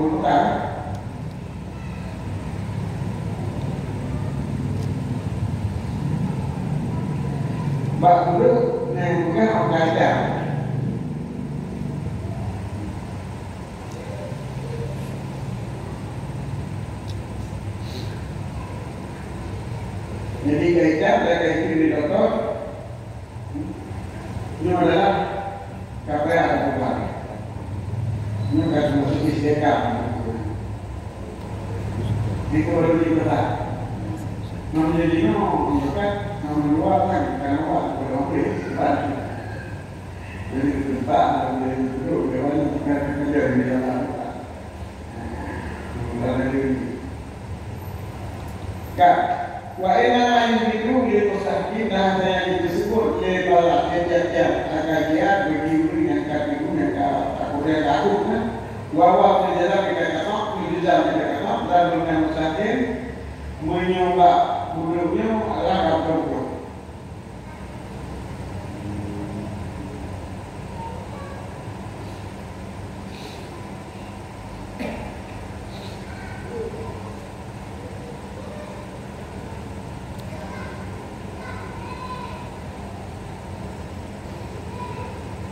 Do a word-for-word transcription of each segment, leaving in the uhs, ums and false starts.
peubuet utang. Bak ureueng nyang peugah kaidah. Jadi, kaidah lagèe itu di doktor, nyoe adalah kaidah doktor. Nyoe kan masuk istiqam. Di keluar di kota. Namun jadi nyoe, nyoe kan, namun luar kan, kan luar, bukan oke, bukan. Jadi, teumpat dan jadi duduk, dewan yang bukan kerja di dalam. Bukan negeri. Ka, wa inna yufidu li mustahqin, dan hanya yang disebut oleh para tiap-tiap akan jihad bagi ureueng nyang ka tibu, nyang ka takut, nyang takut, kan? Wa wa fil jazam kita kata, fil jazam kita kata, dan dengan mustahqin menyembah buruknya adalah kampung.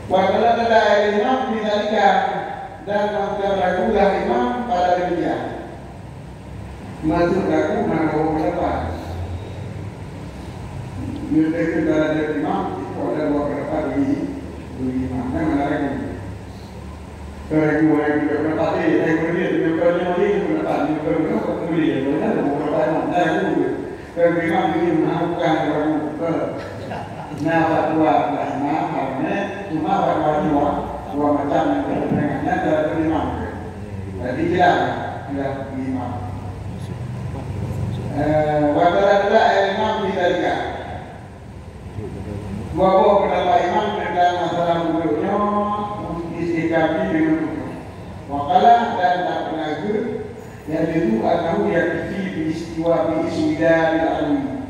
Wa qala ta'ala, al-imam fi dzalika, dan maka ragulah imam pada demikian. Maksud aku na dua pendapat. Nyoe teuka dalam imam, itu ada dua pendapat bagi, bagi imam. Kan ada ragu. Kan ragu, ada juga pendapat, eh, saya boleh, dia bukan dia boleh, dia pendapat, dia bukan dia, bukan boleh, dia boleh, ada dua pendapat imam. Nah, aku juga. Kan imam ini melakukan ragu. Kan. Nah, fatwa imam, cuma fatwa dua, dua macam yang terdengar. Nah, dari imam. Jadi, jelas, jelas imam. Eh, wa qala ta'ala, al-imam fi dzalika. Dua boh pendapat imam tentang masalah wuduk nyoe, istiqam dengan wuduk. Wa qala, dan tak pernah ke, yang itu annahu yakfi bi istiwa bi iswidadil alwi.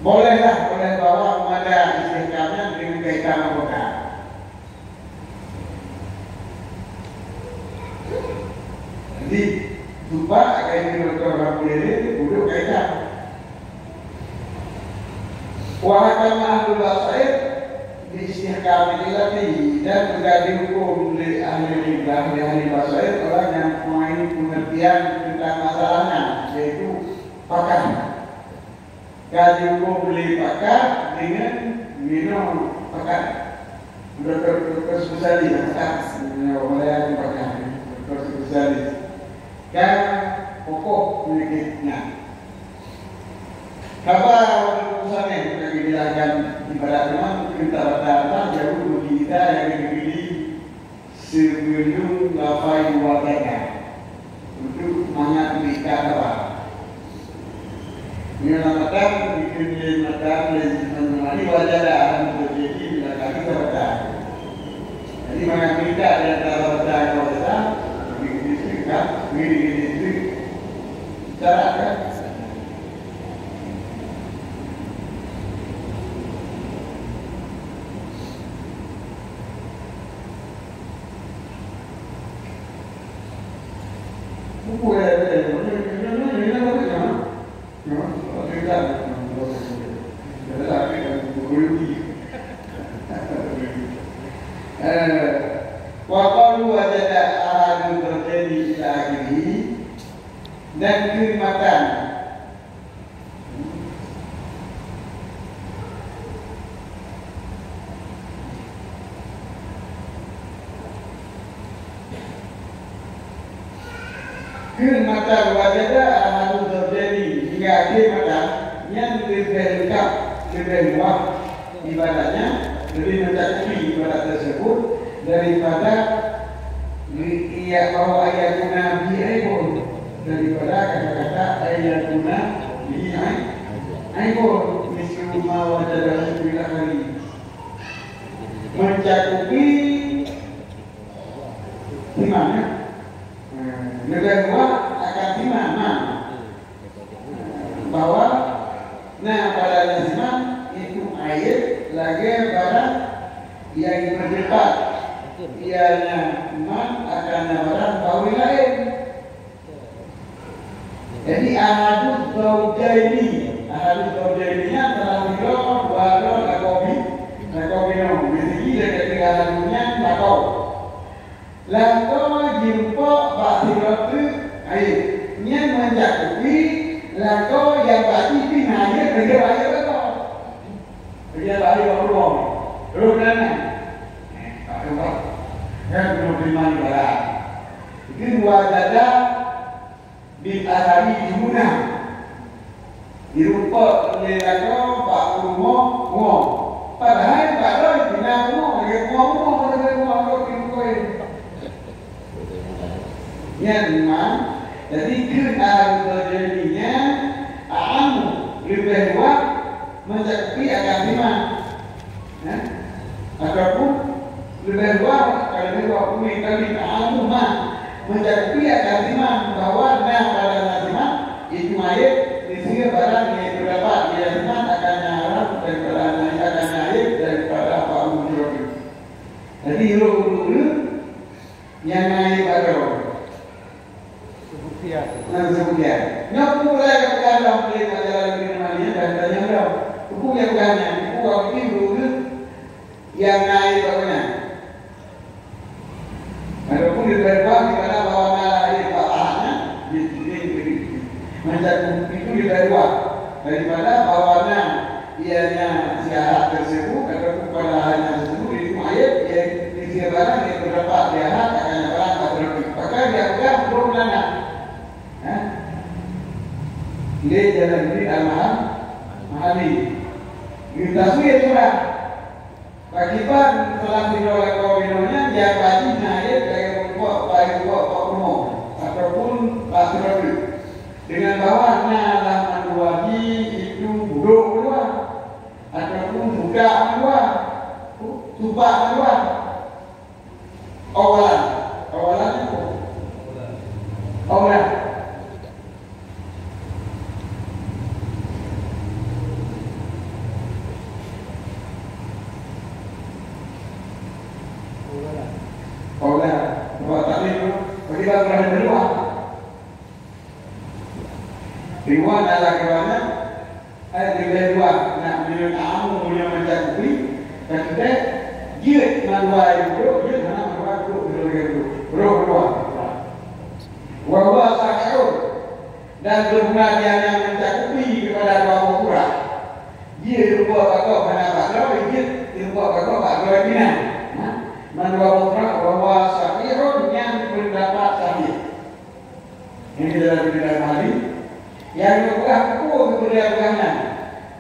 Bolehlah, boleh bawa mada istiqamnya dengan kaitan anggota. Jadi, cuba kain doktor Rabu Lele duduk kaitan. Wahai ahlul basair, di istiqamah ilati dan juga dihukum oleh ahli qiblah, oleh ahli basair, orang yang mempunyai pengertian tentang masalahnya, yaitu pakar. Ka jihuköm lé pakar deungon minong pakar. Doktor, doktor spesialis pakar, meunyoe ureueng Malaya pakar, doktor spesialis. Ka kokoh peunyakét nyan. Haba ureueng Malaya ka geujelaskan ibarat teuma keu tabata-bata jauh bagi kita nyang geubri Sibeulom lafai wajada, untuk mangat mita haba. Nyoe lam matan, dikheun lé matan, lé jihnyan nyoe, wajada, akan teujadi bila kali sabata. Jadi, mangat mita di antara sabata ngon wajada, lebih gede sedikit, lebih gede sedikit. Cara kan? Buku, eh, eh, eh, eh, eh, eh, eh, eh, eh, eh, eh, eh, eh, Eh, wa qalu wajada ahadun zawjaini ila akhirih, dan kheun matan. Kheun matan wajada ahadun zawjaini hingga akhé matan, nyan leubeh leungkap, leubeh luwah ibaratnya, leubeh mencakupi ibarat tersebut daripada iya bahwa ayat guna bi aibun, daripada kata-kata ayat guna bi ai-, aibun, mislu ma wajada fil akhari. Mencakupi siman, ya. Leubeh luwah akan siman, nah. Bahwa na pada siman itu aib lagée barang yang berdebat, ianya man akan na barang bawi laén. Jadi, ahaduz zaujaini, ahaduz zaujaini nyan salah sidroe, dua droe, lakoe bi-, lakoe binoe. Di sini lagée ahaduz nyan lakoe. Lakoe jirumpok bak sidroe teuk aib. Nyan mencakupi lakoe nyang bak jih pih na aib, lagée bak aib lakoe. Lagée bak aib lakoe. Roh nan. Eh, tak keumbang. Kan keuneuk terima ibarat. Itu dua dada Bil akhari jumuna. Jirumpok lé lakoe bak rumoh rumoh. Padahai bak droe pih na rumoh, lagée rumoh rumoh, lagée rumoh rumoh, lagée rumoh. Nyan memang, jadi kheun ahli zaujaini nyan a'ammu, leubeh luwah mencakupi akan siman. Ya? Ataupun leubeh luwah, ka leubeh luwah umi kali ta'amuma mencakupi akan siman bahwa na pada na siman itu aib, miseue barang nyang teudapat di siman akan nyang haram daripada akan nyang aib daripada bau jurati. Jadi, ureueng-ureueng nyang na aib baroe. Nah, seubutian. Nyoe peue nyang geupeugah lom lé Pak Jalal bin Mania dan tanyong lom. Peue nyang peugah nyan? Peue waktu ureueng nyang na aib bak nyan? Ataupun di depan di mana bahwa na aib bak anak nyan, di, di, di, di. Macam itu di luar daripada bahwa na ianya sihat tersebut ataupun pada hanya tersebut itu aib yang dia barang yang terdapat di anak akan barang atau lebih. Maka dia pegang belum anak. Ha? Lé Jalaluddin Al-Mahal-, Mahali. Di taswir surah. Pakriban salah sidroe lakoe binoe nyan, dia bak jih na aib lagée meurumpok, bak rumpok, bak rumoh, ataupun bak sidroe teuk. Dengan bahwa na lam mandua jih itu budok mandua, ataupun budak mandua, tupak mandua. Awalan. Awalan itu. Awalan. Awalan. Buat taklim, bagi bang Ibrahim di luar. Di luar adalah kebanyakan. Hai, leubeh luwah nak meunyoe tamu, meunyoe macam kupi, ka teuntèe jeuet mandua nyang brok, jeuet hana mandua brok, brok, brok, brok, brok. Wa huwa sahihun, dan geupeugah dia nyan mencakupi kepada dua boh urat. Jeuet rupa bagoe hana bak droe, jeuet rupa bagoe bak droe meunan. Ha? Mandua boh urat, wa huwa sahihun, nyan pendapat sahih. Ini dalam Bidayah Malik. Nyang geupeugah peue geupeugah nyan?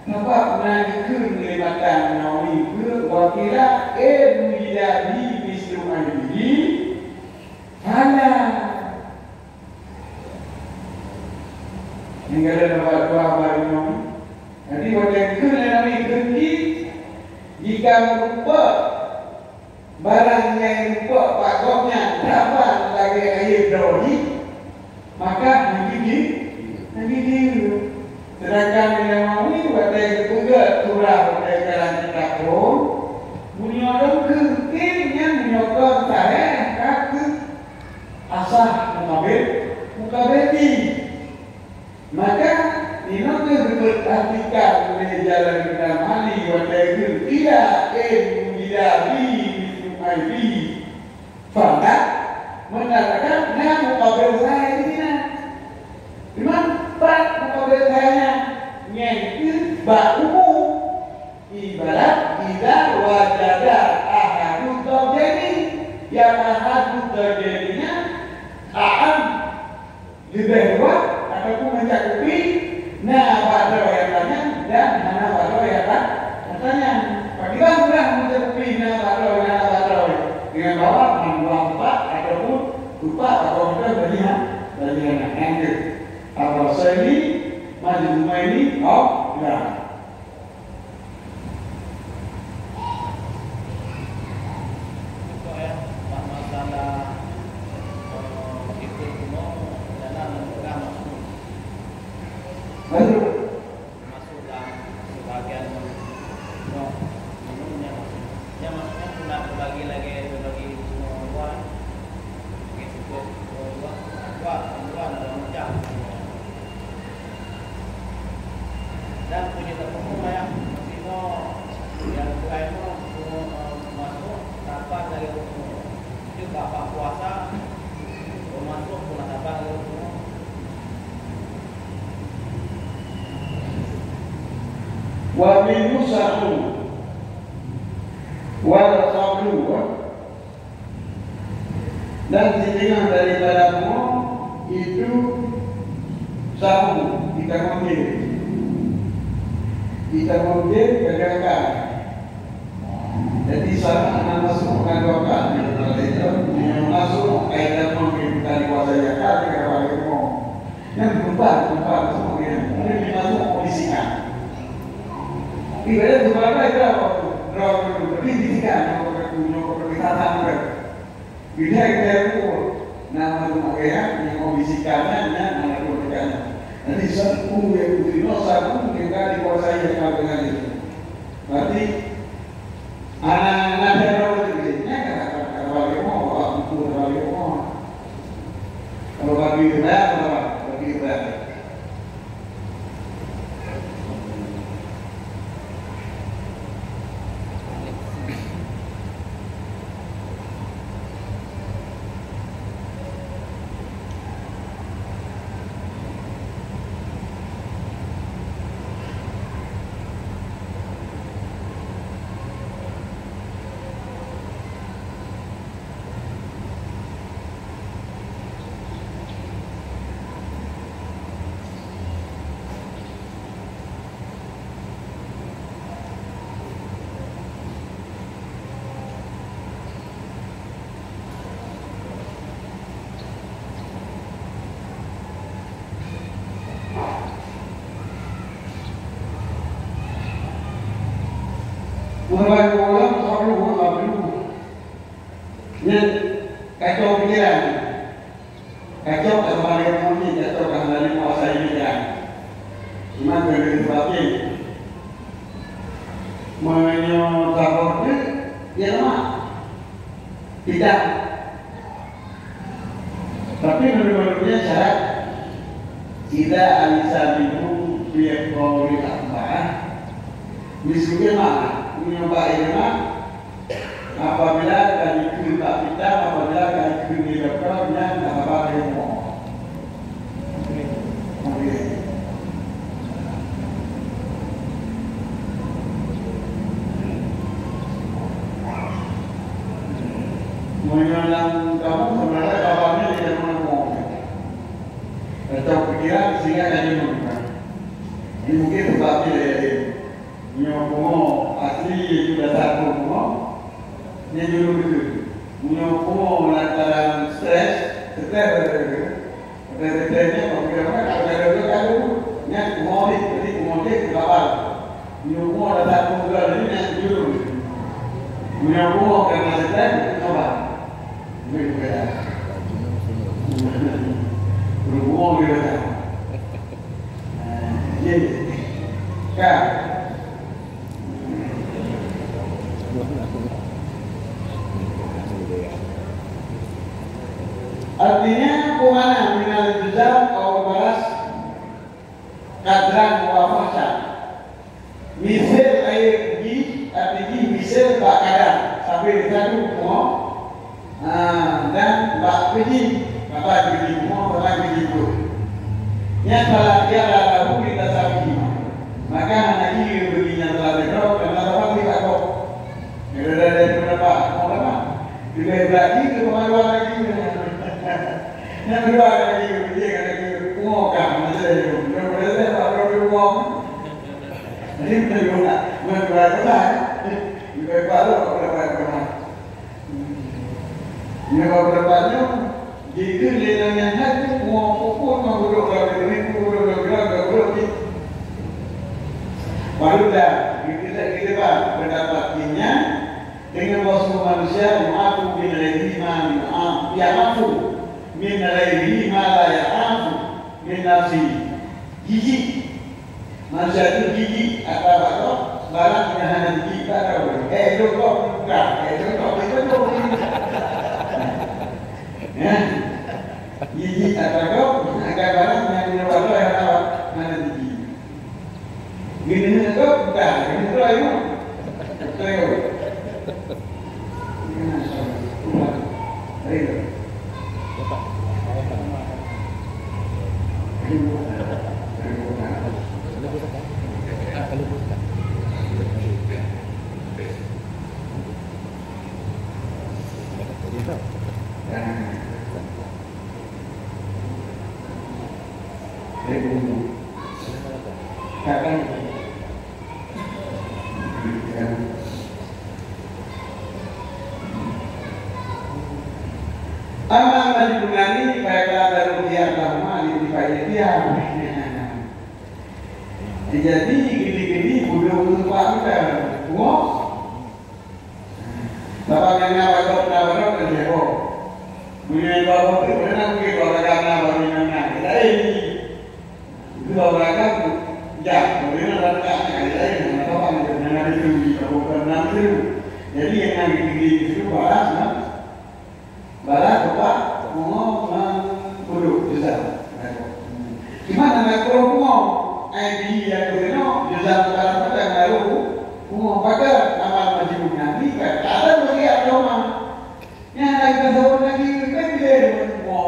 Sabab na geukheun lé matan Nawawi keu wakila, "Eh, wujida bihi mislu abihi." Hana. Nyang keuneuk dapat dua bari Nawawi. Jadi, watèe geukheun lé Nawawi keu jih, jika meurumpok Barang nyang jimuphom bak gobnyan saban lagèe akhé droe jih, maka hana jideuh, hana jideuh. Seudangkan Imam Nawawi watèe geupeugah surah watèe karan kitab phon, meunyoe lôn kheun nyan meunyoe kon sahih ka keuh asah mukabil, mukabil jih. Maka, inoe keuh geupeugah Perhatikan lé jalan Imam Ali watée geuh, "Ila in wujida bi mithlu aibihi." Faham tak? Meunan kan na mukabil zahir di sinan. Cuman pat mukabil zahirnya nyan keuh bak umu. Ibarat idza wajada ahadu zawjaini. Yang ahadu zawjaini nyan a'am. Leubeh luas ataupun mencakupi na bak droe nyang tanyong dan hana bak droe nyang ta-, nyang tanyong. Pakriban meunan mencakupi na bak droe, hana bak droe, dengan bahwa mandua empat ataupun empat atau lebih dari ha-, dari hana. Yang ke, apa, saini, majmu'aini, au la. Cok ya, bak masalah, eh, itu semua dalam negara masuk. Masuk. Masuk dalam sebagian no, menurutnya masuk. Ya, maksudnya tidak terbagi lagi, terbagi semua orang. Oke, cukup. Dua, dua, dua, dua macam. Dan punya tak pernah ya, masih no, yang lain no, semua, eh, masuk, dapat dari umur. Itu bapak puasa, masuk, pun dapat dari umur. Wa min musahu wal qablu. Dan sitengah daripada bumoe itu sahu, kita mungkin. Kita mungkin kegagalan. Jadi, salah na masuk mengandung akal, yang masuk kaidah mungkin bukan dikuasai akal, kita balik bumoe. Nyan bukan, bukan semua nyan. Tapi memang semua kondisikan. Ibarat sebenarnya itu apa? Roh itu, tapi bisikan, yang berkata, yang berkata, kita, kita, kita, nama tu makanya, yang kondisikannya, nyan, nama tu makanya. Jadi, satu yang putih, no, satu yang tadi kuasai yang kau dengan itu. Berarti, anak-anak saya orang itu, nyan, kata, kata, kata, balik rumah, bapak buku, kata, balik rumah. Kalau bagi itu, bayar, berapa? Bagi itu, bayar. Ureueng ureueng makhluk, makhluk. Nyan kacau pikiran. Kacau ka saban lagèe monyét, kacau ka hana lé kuasa ié. Cuma keuneuk seubab nyan, meunyoe saboh teuk, ya leumah. Tidak. Tapi menurut dia syarat, idza anisa minhu fi qauli arba'ah. Misalnya mana? Meunyoe bak ié leumah, apabila ka jikheun bak kitab, apabila ka jikheun di dokto, nyan ka saban lagèe rumoh. Oke. Meunyoe lam kamoe sebenarnya saban nyan di dalam rumoh. Teuntèe pikiran sehingga ka jeuneuh. Jadi mungkin sebab dia jadi. Nyoe bumoe asli, nyoe dasar bumoe. Nyoe dulu betul. Nyoe bumoe lantaran stres, stres, stres, stres, stres, nyoe bumoe, bumoe, bumoe, bumoe, jadi bumoe, jadi kebabal. Nyoe bumoe dasar bumoe, jadi nyoe dulu. Nyoe bumoe karena stres, nyoe coba. Ini berbeda. Bumoe berbeda. Nah, jadi, kan? Artinya, peumana minal iltizam au baras? Kadran wa fahsyan. Miseue ayeuet jih, arti jih miseue bak kadar, sabe teuh pungo, ha, dan bak keujih, sabe keujih pungo, sabe keujih brok. Nyan fala khiyara lahu li tasawihima. Maka hana jih bagi nyang telah teuka, karena sabe teuh pungo. Kira dari pendapat, pungo kan? Juga berarti ke pengaruh lagi. Nyang keudua lagi, dia kata, "Pungo kah?" Macam tu. Nyang keudua, "Pungo." Jadi, kita juga nak, bukan dua orang, eh. Lebih baik baru, apa dapat, apa dapat. Nyang apa dapat nyoe, jikheun lé nyan nyan hai, pungo pukul mah gurok lagi, minggu gurok lagi, lagi gurok ni. Baru dah, kita, kita, kita, pendapat nyan, Deungon bahwa manusia ya'fu min ghairihi ma ya'fu, ya'fu min ghairihi ma la ya'fu min nafsihi. Jijik. Manusia tu jijik ata bak gob, barang nyang hana jijik bak gob. Eh, lôn gob bukan, eh, lôn gob itu tu. Ya. Jijik ata gob, agar barang nyang hana, hana jijik. Geuneuk gob bukan, geuneuk droe nyoe. Beutôi. Amma majnunani fa yaqta'u ru'yatahuma li intifa'il ihtiyar. Jadi, gini-gini, budak untuk Pak Muda. Wah. Bapak nyan na baroe, na baroe kan dia, oh. Punya baroe tu, mana nak pergi bawa dagang na baroe nyan na. Lain. Dua dagang tu, ya, bagaimana dagang yang lain, mana tahu ada, mana ada tu, di kabupaten Nanggroe. Jadi, yang nak pergi di situ, barat, nah. Barat, bapak, pungo, nang, puluh, besar. Cuma, nang, pungo, pungo, ai, di, yang, pungo, besar, barat, barat, baru, pungo, pakai, amal, majmuk, nanti, kan, ada, bagi, agama. Nyan lagèe saboh lagèe, kan dilèe ureueng pungo.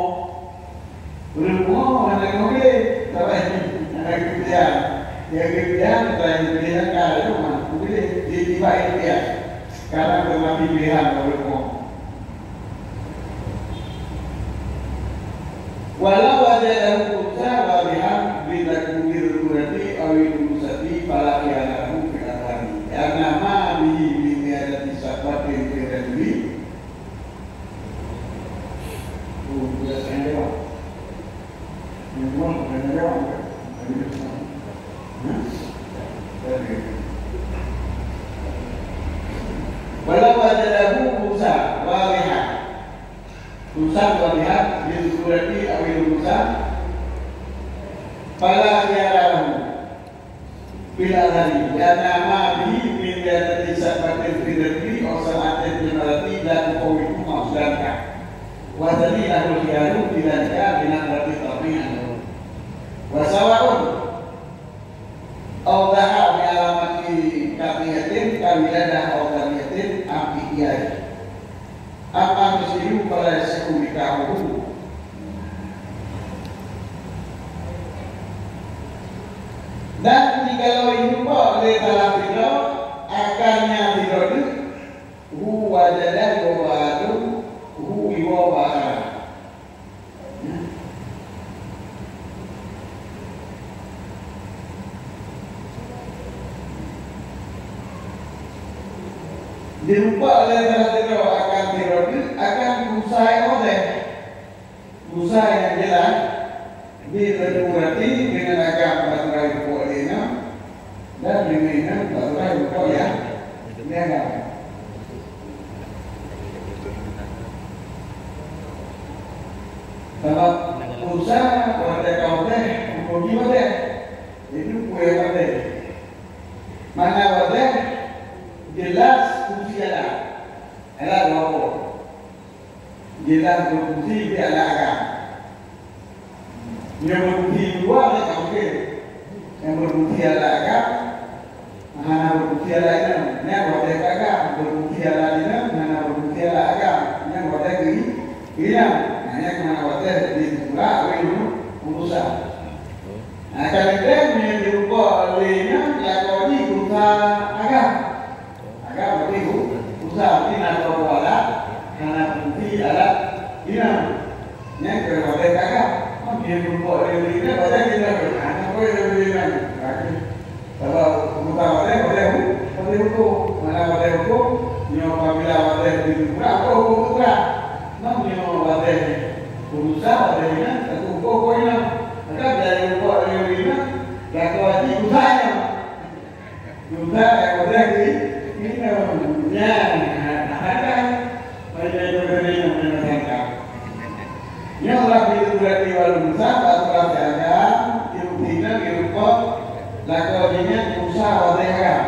Ureueng pungo hana lagèe mobil, sabai hana lagèe keutian. Nyang keutian, sabai keutian ka lheueh mah mobil, di tiba keutian. Sekarang teuma piléhan ureueng pungo. Walau wajadahu unsa wadihan bidzakurati awil unsati fala khiyara lahu fil adhari. Karena ma bihi min ziyadati syahwatin fi rajuli. Oh, tidak saya jawab. Yang dua bukan saya jawab, bukan. Tadi itu sama. Hah? Tadi. Walau wajadahu unsa wadihan. Unsa wadihan, bidzakurati awil unsa. Fala khiyara lahu. Fil adhari, li'anna ma bihi min ziyadati syahwatin fi rajuli aw sam'atin fil mar'ati la tuqawwi hukma dzalika. Wa dzalika lahul khiyaru fi dzalika bi nadrati tami'in. Wa sawa'un awdaha bi alamati qat'iyatin ka wiladah aw taniyatin am ihyai. Amma musyiru fala yasihhu nikahuhu. Dan jikalau irumpok lé salah sidroe akan nyang sidroe deuh, hu wajada wa ba'du, hu iwa wa akhara. Dirumpok lé salah sidroe akan sidroe deuh akan usai óh lheueh. Usai nyang jeulaih, bi tadurati deungon agam bak tinggai rumpok lé nyan, dan deungon nyan bak tinggai rumpok nyang, nyang agam. Sabab usai watèe ka watèe, rumpok jih watèe. Jadi, peue nyang watèe. Mana watèe, jeulaih fungsi alat. Alat rumpok. Jeulaih berfungsi di alat agam. Nyang berfungsi dua ni tak mungkin. Nyang beufungsi alat agam, hana beufungsi alat inong. Nyang watèe agam, beufungsi alat inong, hana beufungsi alat agam. Nyang watèe geu-, geuinong. Nah, nyang keunan watèe di teupeugah, wéh, urusan. Nah, kadang-kadang nyang jirumpok lé inong, lakoe jih urusan agam. Agam berarti bu-, usaha, berarti na dua buah alat, hana fungsi alat inong. Nyang keu watèe agam. Nyang beureumpok lé ureueng inong, watèe inong, hana pun lé ureueng inong. Sabab bukan watèe, watèe hu-, watèe huköm. Mana watèe huköm, nyoe apabila watèe di teupeugah, huköm teupeugah. Nyoe watèe usaha, watèe inong, tentu huköm inong. Maka bila beureumpok lé ureueng inong, lakoe jih usaha inong. Juga, eh, udah di, ini, ya, ada. Banyak yang beri yang menyenangkan. Yang Allah itu berarti wal musa, bak surah Al-An'am, yang zina, yang rukuk, lakoe jih nyan usaha watèe agam.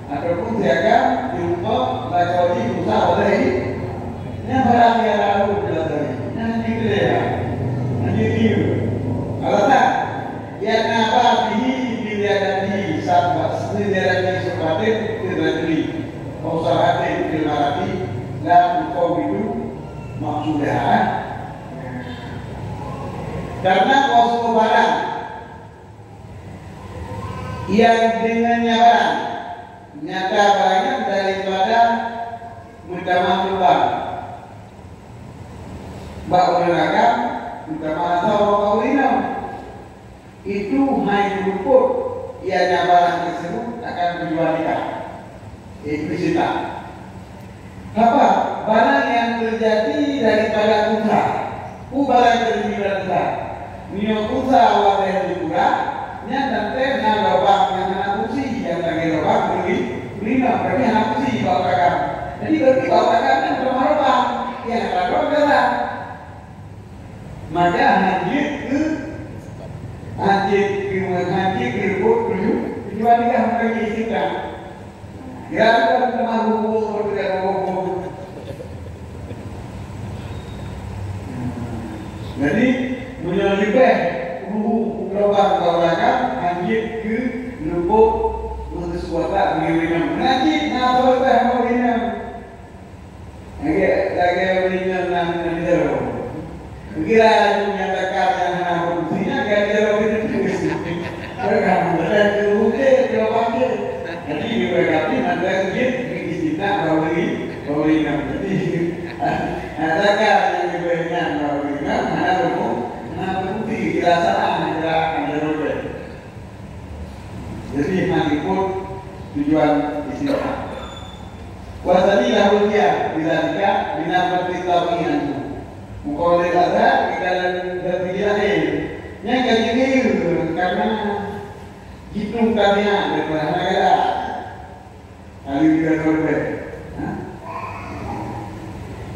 Ataupun si agam, yang rukuk, lakoe jih usaha watèe. Nyan barang nyang lalu belajar. Nyan jikeu ya. Nyan jikeu. Alasan, Li'anna ba bihi bi ziyadati sab'a, bi ziyadati sab'atin fir rajuli, aw sab'atin fil mar'ati, la tuqawwidu maqsudaha. Karena kosong barang yang dengannya barang nyata barang nyan daripada meutamah lubang bak ureueng agam, meutamah asoe bak ureueng inong. Itu hai menyebut ianya barang tersebut akan tujuan nikah. Itu cinta. Apa? Barang yang terjadi daripada usaha. Pu barang terjadi daripada usaha. Nyoe usaha watèe dikurang, nyan tantém na lubang nyang hana fungsi, nyang lagèe lubang beurinong, tapi hana fungsi bak ureueng agam. Jadi, berarti bak ureueng agam nyan lubang-lubang nyang hana lubang. Maka hanjeuet keu, hanjeuet keu, hanjeuet keu buet tuju-, tujuan nikah maka jih cinta. Ya, bukan teman hubung, bukan hubung. Jadi, meunyoe leubeh ruhu lubang bak ureueng agam, hanjeuet keu lubang meuseukuata ngirim. Hanjeuet na leubeh ngirim. Lagèe, lagèe ureueng inong nan, nan jaroe. Kira nyang takar nyang hana fungsi nyan ka jaroe keuneuk tuléh. Kan, lagèe ureueng jih, jaroe panggil. Jadi, di W K P, maka jih, di sini, bak ureueng, bak ureueng inong. Jadi, takar nyang di bawah nyan, bak ureueng inong, hana berfung-, hana berfungsi, kira salah, kira akan jaroe. Jadi, hana ikut tujuan istilah. Wa sani lahul qiyam bidzalika min al-qat'i tawqi'an. Mukawwal azan di dalam dan pikiran, eh, nyang ka jikeu karena jitu kami ada pernah galak. Lalu juga korban. Ha?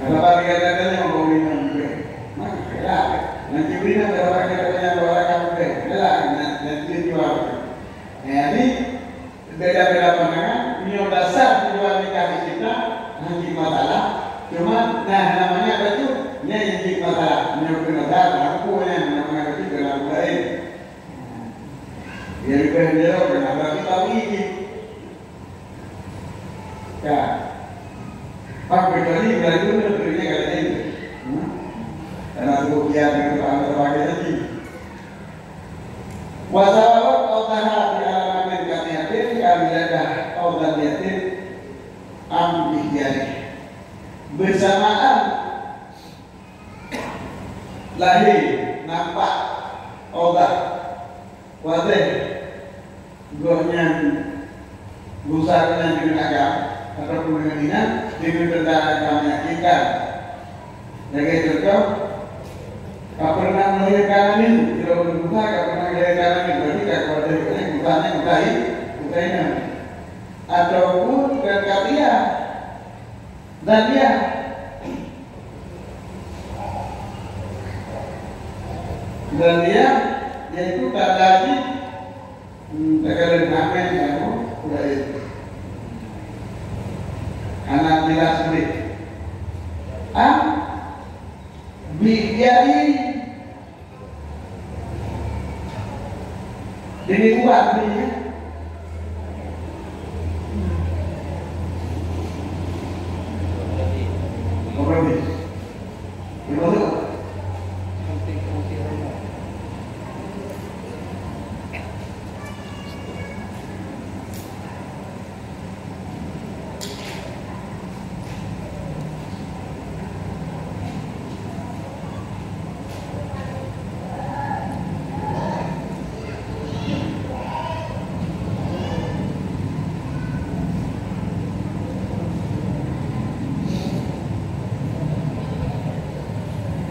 Kalau bagi kata-katanya mau beri nama juga. Maka galak. Nanti beri nama kalau bagi kata-katanya bawa rakam juga. Galak. Nanti jual. Jadi, beda-beda pandangan, nyoe dasar tujuan nikah di kita, hana jeuet masalah. Cuma, nah, namanya apa tu? Nyan nyang jeuet masalah. Nyoe bukan masalah, lampu nyan, namanya apa tu? Dalam lain. Jadi, beda-beda pandangan, tapi tahu ini. Ya. Pak, kecuali Melayu, tentunya kata ini. Hmm? Karena suku Kian itu, apa, apa, apa, Wa sawaun awdaha bi alamatin qati'atin kamiladah aw dzaniyatin am bi ikhtiyarih. Bersamaan lahé nampak awdah, wazéh, gobnyan Lusa nyan deungon agam ataupun deungon inan, deungon tanda agam meyakinkan. Lagèe contoh, ka pernah melahirkan aneuk, sidroe ureueng Lusa ka pernah melahirkan aneuk, berarti ka keluarga Lusa nyan Lusa i-, Lusa inan. Ataupun ka, ka dia. Dan dia, dan dia, yaitu tanda jih Hmm, takalon hamil kamoe, udah itu. Anak bila sulit. Ah, bi-, jadi, Ini buat ni, ya. Kompromi. Ini masuk.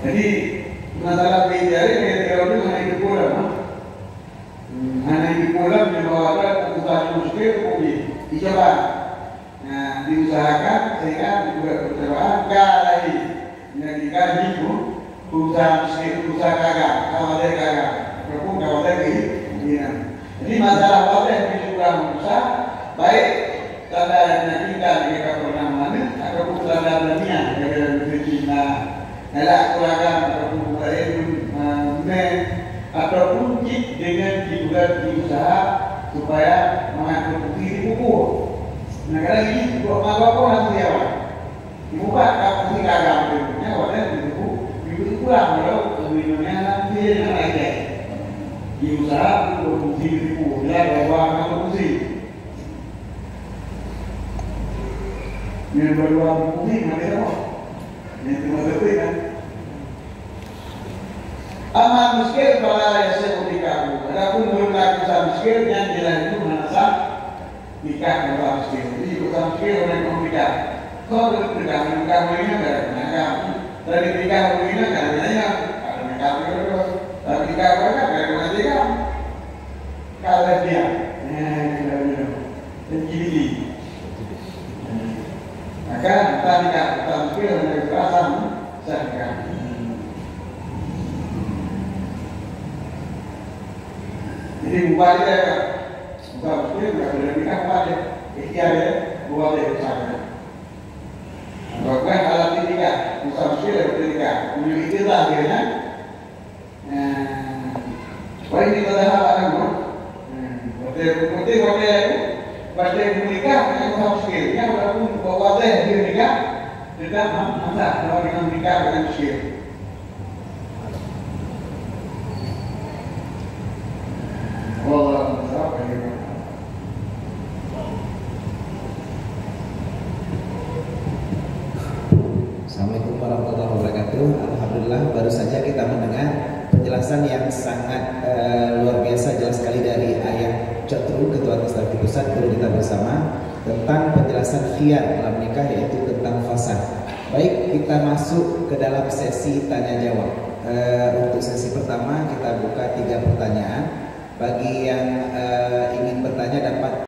Jadi, masalah beda ni, dia tahu tu hanya itu pula, ha? Hmm, hana jipeureulèe meunyoe bahwa ada keputusan muskil, kemudian dicoba. Nah, diusahakan sehingga dibuat percobaan ka lain. Meunyoe gaji pun, usaha muskil, usaha kagang, kawasan kagang, ataupun kawasan di, di. Jadi, masalah wadah di sekolah Musa, baik tanda yang tinggal di kapal nama mana, ataupun tanda dunia, dari Cina, Galak keulagan ataupun buka ilmu, eh, mè, ataupun cit deungon hiburan di usaha supaya mangat teupeuki di bubur. Nah, kadang ini buat malu apa nanti awak. Dibuka kapal si gagang tu, nya awak dah dibuka, dibuka pulang walau kami dunia nanti yang lain. Di usaha untuk fungsi di bubur, ya, bahwa akan fungsi. Yang kedua fungsi mati apa? Yang kedua fungsi kan? Amma muskil fala yasihhu nikahu. Adapun meunyoe usaha muskil, nyan jeulaih itu hana sah nikah usaha muskil. Jadi usaha muskil orang yang nikah. Kau boleh nikah, nikah mulia dari nikah. Dari nikah mulia dari nikah. Ada nikah mulia. Tapi nikah mulia dari nikah. Kalau dia, eh, kalau dia, L G B T. Maka, entah nikah, entah mungkin, entah kekerasan, sah nikah. Jadi, ubah dia, kan? Ubah mungkin, ubah dia nikah, ubah dia. Ikhtiar dia, ubah dia, ubah dia. Bahkan alat nikah, ubah mungkin, ubah nikah. Punya ikhtiar dia, kan? Nah, paling kita dah hafal kan, Bang? Nah, betul, betul, betul. Betul menikah, kan, hak sikit. Kan, walaupun bawa teh dia nikah, tetap ham-, hamzah, kalau dengan nikah dengan sikit. Wallahu a'lam. Assalamualaikum warahmatullahi wabarakatuh. Alhamdulillah, baru saja kita mendengar penjelasan yang sangat, eh, luar biasa, jelas sekali dari Ayah Cotru, Ketua Administratif Pusat, guru kita bersama, tentang penjelasan khiyar dalam nikah, yaitu tentang fasad. Baik, kita masuk ke dalam sesi tanya jawab. Eh, untuk sesi pertama, kita buka tiga pertanyaan. Bagi yang, eh, ingin bertanya, dapat